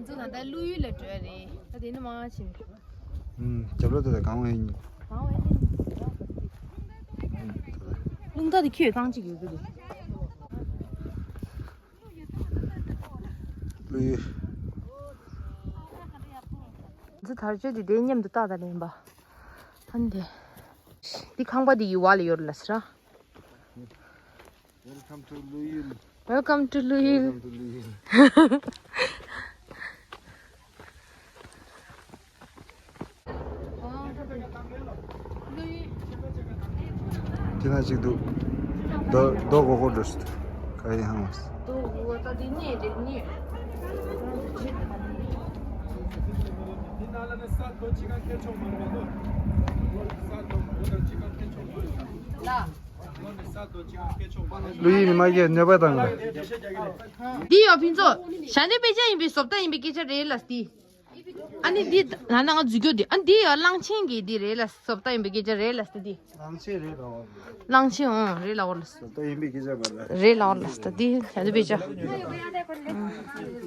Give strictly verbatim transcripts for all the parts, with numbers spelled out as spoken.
ང་ཚོ་ད་ལྟ་ཀླུ་ཡུལ་ལ་འགྲོ་ཡ་རེད། ད་དེ་ནས་མར་ཕྱིན། ཨུམ། རྒྱབ་ལོགས་དེ་ལ་གང་བ་ཡིན། གང་བ་ཡིན། རླུང་རྟ་དེ་ཁྱོད་རྐང་གཅིག་ཡོད་གི་རེད། ཀླུ་ཡུལ། ང་ཚོ་དར་ལྕོག་དེ་དེའི་མཉམ་དུ་བཏགས་ད་ལེན་པ། ཨ་ནི་དེ། འདི་ཁང་པ་འདི་ཡི་བ་ལ་ཡོད་ལ་ཟེར། Welcome to ཀླུ་ཡུལ། Welcome to ཀླུ་ཡུལ། Welcome to ཀླུ་ཡུལ། དེ་ན་ཅིག་འདུག་རྡོ་རྡོ་གོ་གོ་འགྲོ་སྲིད། ག་ཡིན་ཧང་མ་སྲིད། རྡོ་གོ་གོ་ད་དེ་ནས་རེད་ནས། ལ། ཀླུ་ཡུལ་མི་མང་གིས་གནོད་པ་བཏང་ལ། འདི་ཡོ་ཕུན་ཚོགས། ཞྭ་འདི་དཔེ་ཆ་ཡིན་པའི་བཟོ་ལྟ་ཡིན་པའི་སྐད་ཆ་རེད་ལ་འདི། ཨ་ནི་འདི་ན་ན་ང་འཛུལ་རྒྱུ་འདི་ཨ་འདི་ཡོ་གླང་ཆེན་གྱི་འདི་རེད་ལ་བཟོ་ལྟ་ཡིན་པའི་སྐད་ཆ་རེད་ལ་འདི། གླང་ཆེན་རེད་ལ་འོ། གླང་ཆེན་འོང་རེད་ལ་འོ་ལ། བཟོ་ལྟ་ཡིན་པའི་སྐད་ཆ་མ་རེད། རེད་ལ་འོ་ལ་འདི་ཞྭ་འདི་དཔེ་ཆ།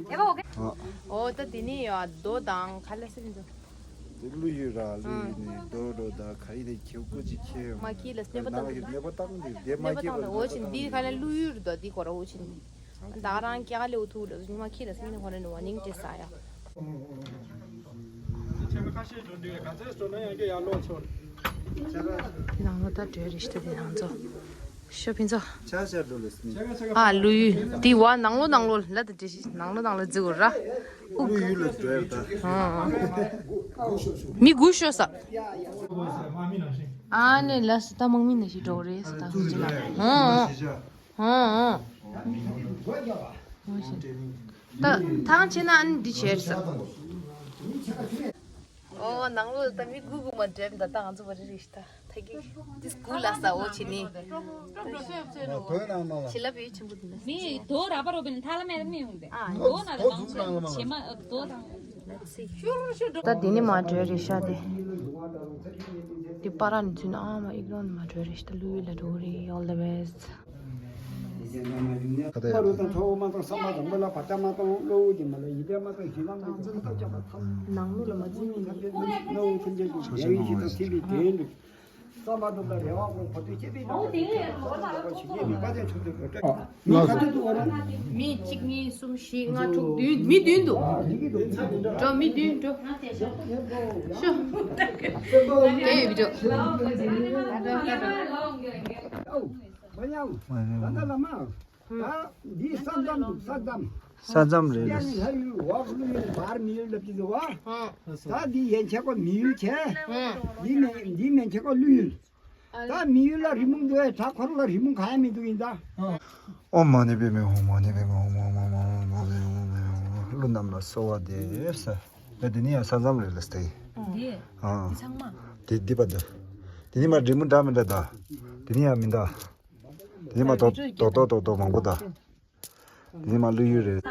ཨ། འོ་ད་འདི་ནི་ཡོ་རྡོ་དང་ག་ལ་སེ་འདུག་དེ་ཀླུ་ཡུལ་ར་ཀླུ་ཡུལ་ནི་རྡོ་རྡོ་ད་ག་ཡི་ནི་ཁྱེའུ་ཀུ་ཅི་ཁྱེའུ་མ་ཁྱི་ལ་སྣེ་པ་ནང་གི་སྣེ་པ་བཏང་དེ་དེ་མ་སྣེ་པ་ཁྱེའུ་བཏང་ད་འོ་ཆེན་འདི་ག་ལ་ཀླུ་ཡུལ་རྡོ་འདི་གོ་ར་འོ་ཆེན། ད་རང་སྐྱ་ལེའུ་ཐུག་ལ་ཉི་མ་ཁྱི་ལ་སེ་ནི་ཧོ་ར་ནི་ཝ་ནིང་ཏེ་ས་ཡ། དེ་ནང་ལོ་ད་བྲོས་རེ་ཤི་ད་དེ་ནང་ཚོ། ཤོ་ཕིན་ཚོ། ཆ་ཆ་འགྲོ་ལེ་སི་ནི། ཨ་ཀླུ་ཡུལ་དེ་བ་ནང་ལོ་ནང་ལོ་ལ་ད་དེ་ཤི་ནང་ལོ་ནང་ལོ་རྫི་གོ་ར། ཀླུ་ཡུལ་ལ་བྲོས་ད། ཨ། མི་དགུ་ཤོ་ས། ཨ་ནི་ལ་སི་ད་དམག་མི་ནི་ཤི་འགྲོ་རེ་སི་ད་ཧུ་ཅི་ལ། ཨ། ཨ། ཨ། ད་ཐང་ཆེ་ན་ཨ་ནི་འདི་བྱས་ས། ཨོ་ནང་ལོ་ད་མི་དགུ་དགུ་མ་འདྲེམ་ད་ད་ང་ཚོ་བ་རི་རི་ཤི་ད་ཐ་གི་ཏིས་གུ་ལ་ས་འོ་ཆེ་ནི། ཤི་ལ་བི་ཆེན་པོ་དེ་ན། མི་དོ་ར་པ་རོ་བིན་ཐ་ལ་མེ་མི་ཡོང་དེ། ཨ་དོ་ན་ལ་མང་ཆེ་ཆེ་མ་དོ་དང་། ད་དེ་ནི་མ་བྲོས་རེ་ཤ་དེ། དེ་པ་ར་ནི་ཚུན་ཨ་མ་ཨིག་རོ་ནི་མ་བྲོས་རེ་ཤ་ད་ལུ་ཡི་ལ་འགྲོ་རེ། All the best། ཁ་ཏ་ཡ། དང་ཁྲོ་བོ་མ་དང་ས་མ་དང་མི་ལ་བ་ཏ་མ་དང་གློ་བོ་གི་མ་ལ་ཡི་དེ་མ་དང་ཞི་ལ་མི་དང་ཁ་ཏ་ཅག་པ་ཐམས། ནང་ལོ་ལ་མ་འཛིན་མི་འདི། གློ་བོ་ཐམས་ཅད་ཀྱི་རྒྱལ་བའི་ཞི་དང་ཐིམ་པའི་དོན་དུ། ས་མ་དང་ལ་རེ་བ་ཀུན་བར་དུ་གཅེས་པའི་ནང་དུ་ཞི་རྒྱས་མི་དཀའ་ཚད་མཆོག་ཏུ་གོ་སྤྲོད། མི་ག་ཚོད་འདུག་བ་ར། མི་གཅིག་གཉིས་གསུམ་བཞི་ལྔ་དྲུག་བདུན། མི་བདུན་འདུག་འགྲོ་མི་བདུན་འགྲོ། ཤོ། དེ་བི་ཌི་ཡོ། མ་ཉམས། ད་ལྟ་ལ་མ། ད་འདི་ས་མཚམས་འདུག་ས་མཚམས། ས་མཚམས་རེད། ཡ་ནི་ལྷ་ཡུལ་འོག་ཀླུ་ཡུལ་བར་མི་ཡུལ་ལབ་ཀྱི་འདུག་བ། ད་འདི་ཡན་ཆད་ཀོ་མི་ཡུལ་བྱས། འདི་མེན་འདི་མེན་ཆད་ཀོ་ཀླུ་ཡུལ། ད་མི་ཡུལ་ལ་རི་མོ་འདུག་ཨེ། བྲག་འཁོར་ལ་རི་མོ་གང་ཡང་མི་འདུག་ཡིན་ད། ཨོཾ་མ་ཎི་པདྨེ་ཧཱུྃ། མ་ཎི་པདྨེ་ཧཱུྃ། མ་ཎི་པདྨེ་ཧཱུྃ། ཀླུ་རྣམས་ལ་གསོལ་བ་འདེབས། ད་འདི་ནི་ཡང་ས་མཚམས་རེད་ལ་སྟེ། འདི། ཨ། འདི་ཚང་མ། འདི་འདི་པ་འདི། འདི་ནི་མ་རི་མོ་འདྲ་མི་འདྲ་ད། འདི་ནི་ཡང་མི་འདྲ། དེ་མ་གཏོགས་རྡོག་རྡོག་རྡོག་རྡོག་མང་པོ་དང་། དེ་མ་ཀླུ་ཡུལ་རེད།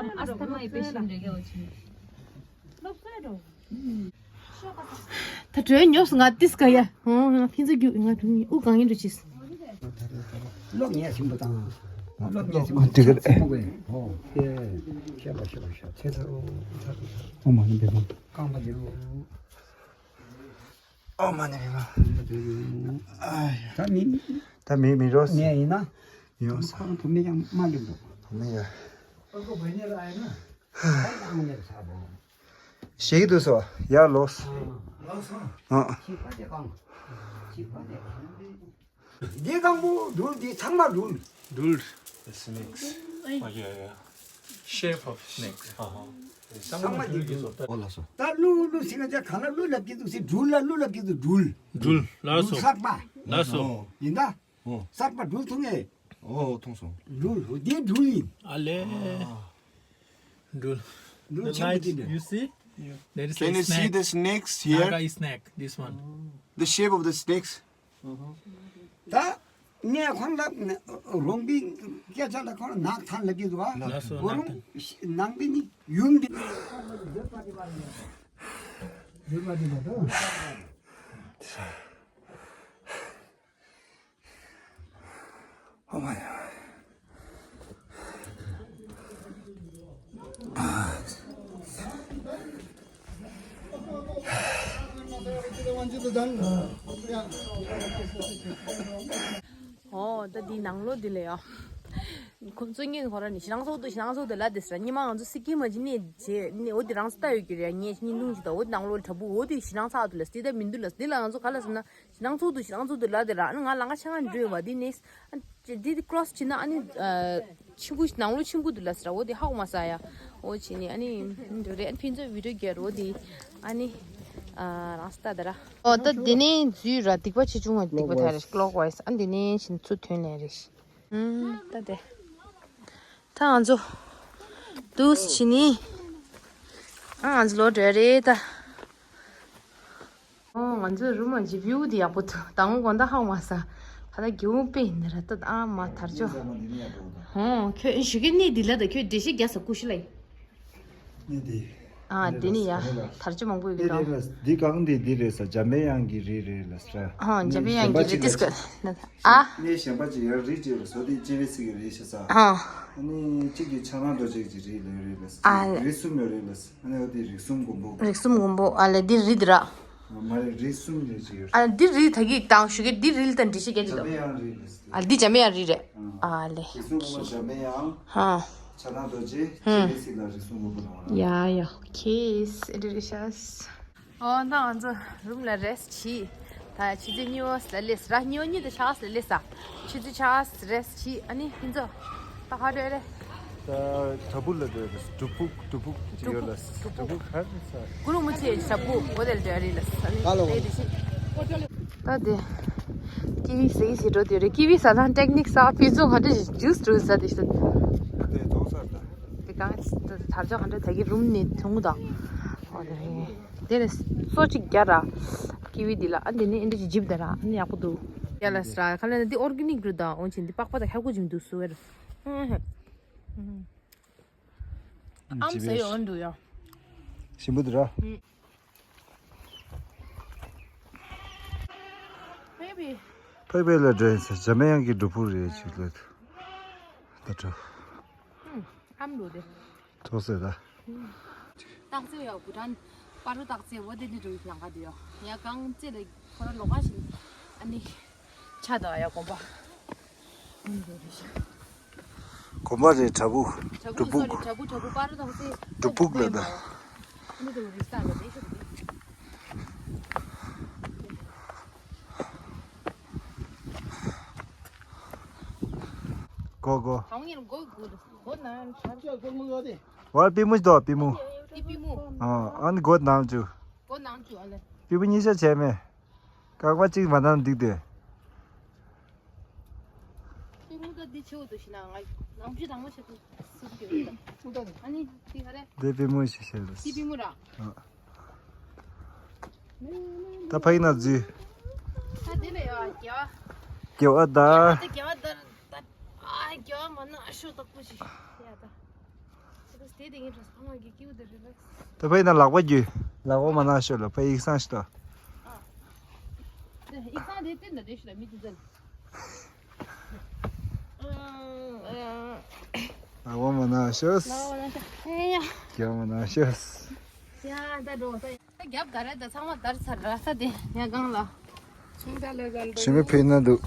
ད་བྲོས་ཉོབ་སོང་ང་ཏིས་ཀ་ཡ། ཧོ་ཧོ་ཕིན་ཚ་རྒྱུག་ང་གྲུང་ཡིན་དབུགས་གང་ཡིན་འགྲོ་ཅིས། གློག་ཉལ་ཞིམ་པོ་དང་། གློག་ཉལ་ཞིམ་པོ་དེ་གར་ཨེ། ཧོ་ཧེ། ཤ་པ་ཤ་པ་ཤ་ཚེ་ཚ་རོ། ཨོ་མ་ནི་བེ་མ། རྐང་པ་འདི་རུ། ཨོ་མ་ནི་བེ་མ། ད་མི། ད་མི་མི་རོ། ངས་ཡིན་ན། ཡོང་ས། ཁོང་བུད་མེད་ཀྱང་མ་འགྲིག་འདུག་བུད་མེད་ཡ། ཨ་ཁུ་བུད་མེད་ལ་ཨེ་ན། ཨ་ནེ་ས་བོ། ཞིག་ཏུ་སོ་ཡར་ལོགས། ཨ། ཞིག་པ་དེ་གང་། ཞིག་པ་དེ་གང་། འདི་གང་པོ་སྦྲུལ་འདི་ཚང་མ་སྦྲུལ། སྦྲུལ། The snakes. Oh, yeah, yeah. Shape of snakes. ཚང་མ་འདི་སྦྲུལ། ཨོ་ལགས་སོ། ད་ཀླུ་ཀླུ་ཟེར་ན་ཅག་གང་ལ་ཀླུ་ལབ་ཀྱི་འདུག་ཟེར། སྦྲུལ་ལ་ཀླུ་ལབ་ཀྱི་འདུག་སྦྲུལ། སྦྲུལ་ལགས་སོ། སྦྲུལ་གསར་པ། ལགས་སོ། ཡིན་ད། ཨོ། གསར་པ་སྦྲུལ་མཐོང་ངེ། ཨོ་མཐོང་སོང་། སྦྲུལ་འདི་སྦྲུལ་ཡིན། ཨ་ལེ། སྦྲུལ། སྦྲུལ་ཆེན་པོ་འདི་འདྲ། You see? There is a snake. Can you see the snakes here? Naga snake, this one. The shape of the snakes. ད་ངས་ཁོང་ལ་རོང་པའི་སྐད་ཆ་ལ་ཁོང་ལ་ནག་ཐང་ལབ་ཀྱི་འདུག་ཨ། ལགས་སོ། ཨོ་རོང་ནག་ཐང་། ནང་པའི་ནི་ཡུམ་འདི། Oh my God. ཨོ་ད་འདི་ནང་ལོགས་འདི་ལ་ཡ། ཁོ་ཚོ་ངས་ཁོ་རང་ནི་ཞེ་སྡང་ཚོགས་འདུ་ཞེ་སྡང་ཚོགས་འདུ་ལབ་དེ་ཟེར། སྔོན་མ་ང་ཚོ་སི་ཀིམ་མ་ཅིག་གནས་བྱས་ནས་འོ་དེ་རང་ས་ལྟ་ཡོད་ཀྱི་རེད། ངས་བརྙན་ཐུང་ཅིག་དང་འོ་དེ་ནང་ལོགས་དྲ་འབུ་འོ་དེ་ཞེ་སྡང་ཚ་འདུག་ལབ། དེ་ལྟ་མི་འདུག་ལབ། དེ་ལ་ང་ཚོ་ག་ལ་ཟེར་ན་ཞེ་སྡང་ཚོགས་འདུ་ཞེ་སྡང་ཚོགས་འདུ་ལབ་དེ་ར། ཨ་ནི་ང་ལམ་ཁ་ཆ་ང་འགྲོ་ཡོད་པ། དེ་ནས་ཨ་འདི་ཀྲོ་སི་བྱས་ན་ཨ་ནི་ཆིམ་ཕུ་ནང་ལོགས་ཆིམ་ཕུ་འདུག་ལབ་ཟེར། འོ་དེ་ཧ་གོ་མ་སོང་ཡ། འོ་བྱས་ནས་ཨ་ནི་འདི་རེད། ཨ་ནི་ཕན་ཚུན་བི་ཌིའོ་རྒྱག་རོགས་དེ་ཨ་ནི་ཨ་རང་ས་ལྟ་དེ་ར། ཨོ་ད་དེ་ནས་འཛུལ་ར། སྡིག་པ་ཆེ་ཆུང་བ་སྡིག་པ་དེ་རེད། ཀློག་ཝའི་སི། ཨ་འདི་ནས་ཕྱིན་ཚུར་ཐོན་ནས་རེད། ཨུམ། ད་དེ། ད་ང་ཚོ་དུས་ཕྱིན་ནི། ཨ་ང་ཚོ་ལོག་འགྲོ་རེད་ད། ཨོ་ང་ཚོའི་རུམ་མ་ཇི་བིའུ་དེ་ཡག་པོ་འདུག། དང་པོ་དགོང་དག་ཧ་གོ་མ་སོང་། ད་ལྟ་རྒྱལ་བོ་དཔེ་ཡིན་ན་ར་ད། ཨ་མ་དར་ལྕོག། ཧོ་ཁྱོད་ཞུ་གི་གནས་འདི་ལ་ད་ཁྱོད་འགྲེལ་བཤད་རྒྱག་ས་ཀུ་ཤུ་ལ་ཡིན། ནི་དེ། ཨ་དེ་ནི་ཡ། དར་ལྕོག་མང་པོ་ཡོད་གི་དང་། དེ་རེད་ལ། འདི་གང་དེ་འདི་རེད་ས། འཇམ་པའི་དབྱངས་ཀྱི་རི་རེད་ལ་ས། ཨ་འཇམ་པའི་དབྱངས་ཀྱི་རི་ཏིས་ཀ། ཨ། གནས་གཞན་པ་ཅིག་ཡར་རི་ཅིག་ཡོད་ལ་ས། དེ་ལྕེ་བའི་ཚིག་གི་རི་ཞེས་ས། ཨ། ཨ་ནི་གཅིག་གི་ཕྱག་ན་རྡོ་རྗེ་གི་རི་ལ་ཡོད་རེད་ལ་ས། ཨ་ལེ། རི་གསུམ་ཡོད་རེད་ལ་ས། ཨ་ནི་འོ་དེ་རིགས་གསུམ་མགོན་པོ། རིགས་གསུམ་མགོན་པོ། ཨ་ལེ་འདི་རི་འདི་ར། མ་རེད། རི་གསུམ་རེད་ཅིག་ཡོད། ཨ་འདི་རི་ད་གི་དང་ཞུ་གི་འདི་རི་ལ་ད་འགྲེལ་བཤད་རྒྱག་རྒྱུ་འདུག། འཇམ་པའི་དབྱངས་རི་ལ་ས། ཨ་འདི་འཇམ་པའི་དབྱངས་རི་རེད། ཨ་ལེ། རིགས་གསུམ་མགོན་པོ་འཇམ་པའི་དབྱངས། ཧ། ཕྱག་ན་རྡོ་རྗེ། ཧུམ། ལྕེ་བའི་ཚིག་ལ་རིགས་གསུམ་མགོན་པོ་ལ་ཡ་ཡ། ཁེས་ཨེ་འདྲ་རེད་ཤག། ཨོ་ད་ང་ཚོ་རུམ་ལ་རེ་སི་ཊི་བྱས། ད་ཆུ་ཚོད་གཉིས་པ་ལ་སླེབས་ར། གཉིས་པ་གཉིས་དང་ཕྱེད་ཀ་ལ་སླེབས་ས། ཆུ་ཚོད་ཕྱེད་ཀ་རེ་སི་ཊི་བྱས། ཨ་ནི་ཕུན་ཚོགས་ད་ག་འགྲོ་རེད། ད་དྲ་འབུ་ལ་འགྲོ་རེད། སྒྲུབ་ཕུག་སྒྲུབ་ཕུག་ཅིག་ཡོད་ལ། སྒྲུབ་ཕུག་ག་རེ་ས། གུ་རུ་མུ་ཆེ་དྲ་འབུ་འོ་དེ་ལ་འགྲོ་རེད་ལ། ཨ་ནི་ཧ་ལོ། ལས་དེ་ཤི། ད་དེ་ཀི་ཝི་ཟ་གི་ཟེར་འགྲོ་དེ་རེད། ཀི་ཝི་ཟ་ན་ཊེག་ནིག་ས། ཕུན་ཚོགས་ག་འདྲ་ཞིག་ཇུས་འགྲོ་ས་དེ་ཤི། དེ་ཐོག་ས་ད། དེ་གང་དར་ལྕོག་ག་འདྲ་ད་གི་རུམ་ནས་མཐོང་གི་དང་། འོ་དེ་རེད། དེ་ལ་སོ་གཅིག་རྒྱག་ར། ཀི་ཝི་འདི་ལ། ཨ་འདི་ནི་ཨེ་འདྲ་ཅིག་འཇིབ་ད་ར། ཨ་ནི་ཡག་པོ་འདུག། ཡ་ལ་སྲ་ཁ་ལ་ན་འདི་ཨོར་གེ་ནིག་རེད་ད། འོན་ཅིག་འདི་པགས་པ་དང་ཁ་ཁུ་འཇིམ་འདུག་སུ་ཝེར། ཨམ་ཟེར་ཡོང་འདུག་ཡ། ཞིམ་པོ་འདུག་ར། ཕེབས་པའི། ཕེབས་པའི་ལ་འདྲེན་ཟེར། འཇམ་པའི་དབྱངས་ཀྱི་སྒྲུབ་ཕུག་རེད་ཅིག་ལ། ད་འགྲོ། ཨམ་འདུག་དེ། ཐོག་སེ་ད། སྟག་རྩེ་ཡོད། བྷུ་ཊན་སྤ་རོ་སྟག་རྩེ་འོ་དེ་ནི་རུ་ལང་ག་དུ་ཡོད། ཡ་གང་རྩེ་ལ་ཁོ་ར་ལོ་ག་ཞིག་ཨ་ནི་ཆ་དང་ཡ་དགོན་པ། དགོན་པ་རེད། བྲག་ཕུག་སྒྲུབ་ཕུག་སོ་རི་བྲག་ཕུག་བྲག་ཕུག་སྤ་རོ་སྟག་རྩེ། སྒྲུབ་ཕུག་ལ་ད། ཨ་ནི་དུ་རི་ས་ལ་དེ་ཤོད་དེ། གོ་གོ། གང་ཡིན་གོ་གོ་གོ་ན་ཆ་ཆ་གོ་མོ་གོ་དེ། ཝར་པི་མུ་ཤི་དོ་པི་མུ། ཏི་པི་མུ། ཨ་ཨན་གོ་ནང་ཅུ། གོ་ནང་ཅུ་ཨ་ལེ། པི་མུ་གཉིས་ཆ་བྱས་མེད། ཀ་བ་གཅིག་མ་ནང་འགྲིག་དེ། པི་མུ་ད་འདི་ཆེ་བོ་དུ་ཤི་ན་ང་ནང་ཅི་དང་མ་ཆེ་དུ་སུ་གི་ཨ་ནི་ཏི་ག་རེ། དེ་པི་མུ་ཤི་ཤེས་རེད། ཏི་པི་མུ་ར། ཨ། ད་ཕ་གི་ན་འཛུལ། ད་དེ་ལས་ཡ་རྒྱ། རྒྱ་བ་ད། ད་རྒྱ་བ་ད་ད་ཨ་རྒྱ་བ་མ་ན་ཨ་ཤོ་ད་ཀུ་ཤི་ཡ་ད། ད་དེ་དེ་ཡིན་ར་ཚང་མ་གི་ཀིའུ་ད་རི་ལེགས། ད་ཕ་གི་ན་ལག་པ་རྒྱུ། ལག་པ་མ་ན་ཨ་ཤོ་ལ་ཕ་ཡིག་སང་ཤི་ད། ཨ། ཡིག་སང་དེ་བསྟན་ད་དེ་ཤི་ལ་མི་དེ་ཙལ། ཨ་བ་མ་ན་ཤོས། ཨ་ཡ། རྒྱ་མ་ན་ཤོས། ཡ་ད་འགྲོ་ད། རྒྱབ་ག་རེ་ད་ཚང་མ་དར་ཚར་ར་ས་དེ་ཡ་གང་ལ། ཆུ་མི་ཕེ་ན་འདུག།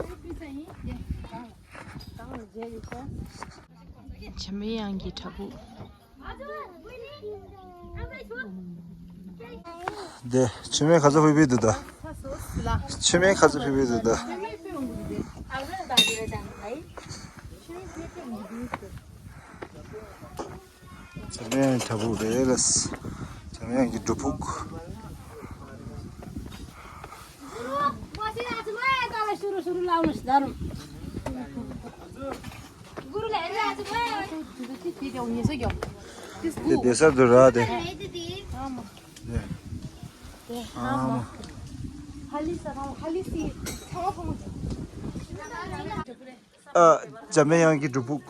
ཆུ་མི་ཡང་གི་དྲ་འབུ། དེ་ཆུ་མེད་ཁ་ཚ་ཕི་ཕི་འདུག་ད། ཆུ་མེད་ཁ་ཚ་ཕི་ཕི་འདུག་ད། ཆུ་མེད་དྲ་འབུ་རེད་ལ། ཆུ་མེད་ཀྱི་སྒྲུབ་ཕུག། འདི་བསྡད་ས་འདུག་ར་དེ། ཨ་མ། ཨ། འཇམ་པའི་དབྱངས་ཀྱི་སྒྲུབ་ཕུག།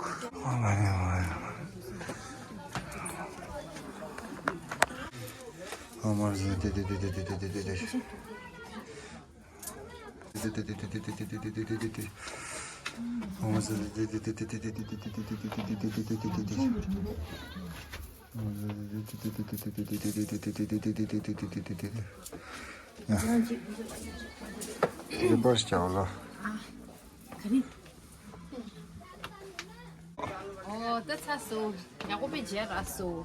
ཡ། རེ་པར་བྱའོ་ལོ། ཨོ་ད་ཚ་སོ། ཡག་པོ་དཔེ་མཇལ་རག་སོ།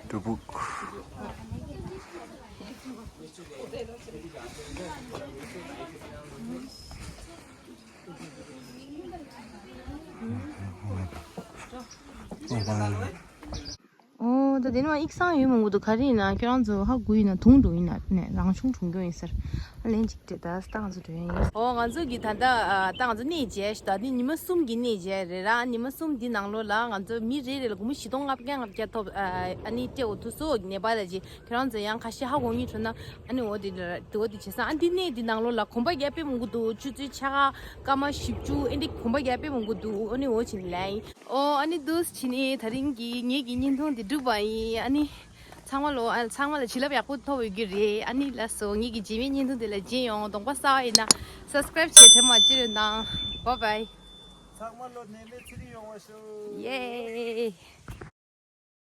སྒྲུབ་ཕུག་ཨོ་ད་དེ་ནི་མ་ཨིག་སང་ཡོད་མང་པོ་འདུག་ག་རེ་ཡིན་ན་ཁྱོད་རང་ཚོ་ཧ་གོ་ཡིན་ན་དུང་འགྲོ་ཡིན་ན་ནས་རང་བྱུང་གྲོང་ཁྱེར་ཡིན་ཟེར། ཨ་ལན་ཅིག་དེ་ད་སྟངས་ཚོ་འགྲོ་ཡིན། ཨོ་ང་ཚོ་གི་ད་ལྟ་ད་ང་ཚོ་གནས་མཇལ་ཞིག་ད་ནི་ཉི་མ་གསུམ་གྱི་གནས་མཇལ་རེད་ར། ཉི་མ་གསུམ་འདི་ནང་ལོགས་ལ་ང་ཚོ་མི་རེ་རེ་ལ་སྒོར་མོ་བཞི་སྟོང་ལྔ་བརྒྱ་ལྔ་བརྒྱ་ཐོབ་ཨ་ནི་སྤྲད་འོ་ཐུག་སོ་ནེ་པ་ལ་ཅི། ཁྱེད་རང་ཚོ་ཡང་ཁ་ཤས་ཧ་གོ་ངེས་བྱུང་ན་ཨ་ནི་འོ་དེ་འདྲ་འོ་དེ་བྱེད་ས། ཨ་འདི་གནས་འདི་ནང་ལོགས་ལ་གོམ་པ་རྒྱག་དཔེ་མང་པོ་འདུག་ཆུ་ཚོད་ཕྱེད་ཀ་སྐར་མ་བཞི་བཅུ་ཨེ་འདི་གོམ་པ་རྒྱག་དཔེ་མང་པོ་འདུག་ཨ་ནི་འོ་བྱེད་ལན་ཡིན། ཨོ་ཨ་ནི་འདུག་བྱས་ནས་ད་རིང་གི་ངེད་ཀྱི་བརྙན་ཐུང་འདི་གྲུབ་པ་ཡིན། ཨ་ནི་ཚང་མ་ལོ་ཨ་ཚང་མ་ལ་བྱིན་རླབས་ཡག་པོ་ཐོབ་ཡོད་ཀྱི་རེད། ཨ་ནི་ལགས་སོ། ངེད་ཀྱི་རྗེས་མའི་བརྙན་ཐུང་འདི་ལ་མཇལ་ཡོང་། གདོང་པ་གསར་པ་ཡིན་ན་སབ་སི་ཀ་རེབ་བྱེད་དྲན་མ་བརྗེད་རོགས་གནང་། བཱའི་བཱའི། ཚང་མ་ལོ་ནད་མེད་ཚེ་རིང་ཡོང་བ་ཤོག་ཡེ།